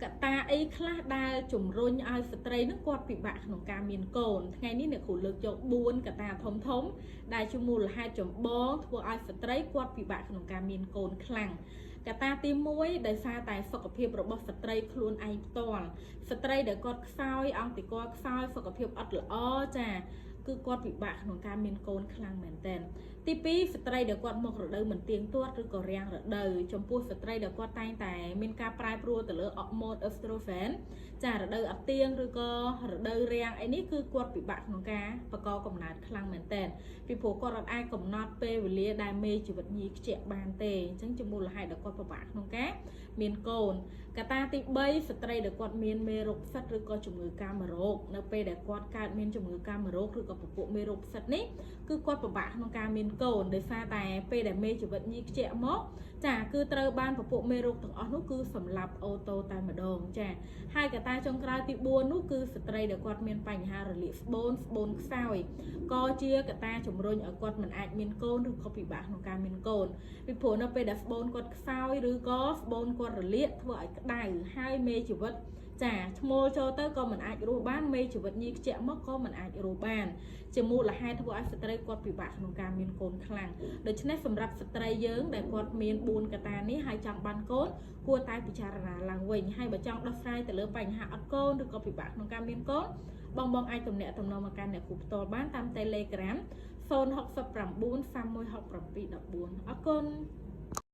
កត្តាអីខ្លះដែលជំរុញឲ្យស្ត្រីនឹងគាត់ពិបាកក្នុងការមានកូនថ្ងៃនេះអ្នកគ្រូលើកយក4កត្តាធំធំដែលជាមូលហេតុចម្បងធ្វើឲ្យស្ត្រីគាត់ពិបាកក្នុងការមានកូនខ្លាំងកត្តាទី1ដោយសារតែសុខភាពរបស់ស្ត្រីខ្លួនឯងផ្ទាល់ស្ត្រីដែលគាត់ខ្សោយអង្គតិកខ្សោយសុខភាពអត់ល្អចាគឺគាត់ពិបាកក្នុងការមានកូនខ្លាំងមែនទែនទី2ស្ត្រីដែលគាត់មករដូវមិនទៀងទាត់ឬក៏រាំងរដូវចំពោះស្ត្រីដែលគាត់តែងតែមានការប្រែប្រួលទៅលើអរម៉ូនអេស្ត្រូហ្សែនចារដូវអត់ទៀងឬក៏រដូវរាំងអីនេះគឺគាត់ពិបាកក្នុងការបង្កកំណើតខ្លាំងមែនទែនពីព្រោះគាត់អត់អាចកំណត់ពេលវេលាដែលមេជីវិតញីខ្ជាក់បានទេអញ្ចឹងជាមូលហេតុដែលគាត់ពិបាកក្នុងការមានកូនកត្តាទី3ស្ត្រីដែលគាត់មានមេរោគផ្សិតឬក៏ជំងឺកាមរោគនៅពេលដែលគាត់កើតមានជំងឺកាមរោគឬក៏ពពួកមេរោគផ្សិតនេះគឺគាត់ពិបាកក្នុងការមានកូនដោយសារតែពេលដែលមេជីវិតញីខ្ជាក់មកចាគឺត្រូវបានពពួកមេរោគទាំងអស់នោះគឺសម្លាប់auto តែម្ដងចាហើយកត្តាចុងក្រោយទី4នោះគឺស្ត្រីដែលគាត់មានបញ្ហារលាកស្បូនស្បូនខ្សោយក៏ជាកត្តាជំរុញឲ្យគាត់មិនអាចមានកូនឬក៏ពិបាកក្នុងការមានកូនពីព្រោះនៅពេលដែលស្បូនគាត់ខ្សោយឬក៏ស្បូនគាត់រលាកធ្វើឲ្យក្តៅហើយមេជីវិតចាឈ្មោលចូលទៅក៏មិនអាចរស់បានមេជីវិតញីខ្ជាក់មកក៏មិនអាចរស់បានជាមូលហេតុធ្វើឲ្យស្ត្រីគាត់ពិបាកក្នុងការមានកូនខ្លាំងដូច្នេះសម្រាប់ស្ត្រីយើងដែលគាត់មាន4កត្តានេះហើយចង់បានកូនគួរតែពិចារណាឡើងវិញហើយបើចង់ដោះស្រាយទៅលើបញ្ហាអត់កូនឬក៏ពិបាកក្នុងការមានកូនបងបងអាចទំនាក់ទំនងមកកាន់អ្នកគ្រូផ្ទាល់បានតាម Telegram 069 3167 14អរគុណ។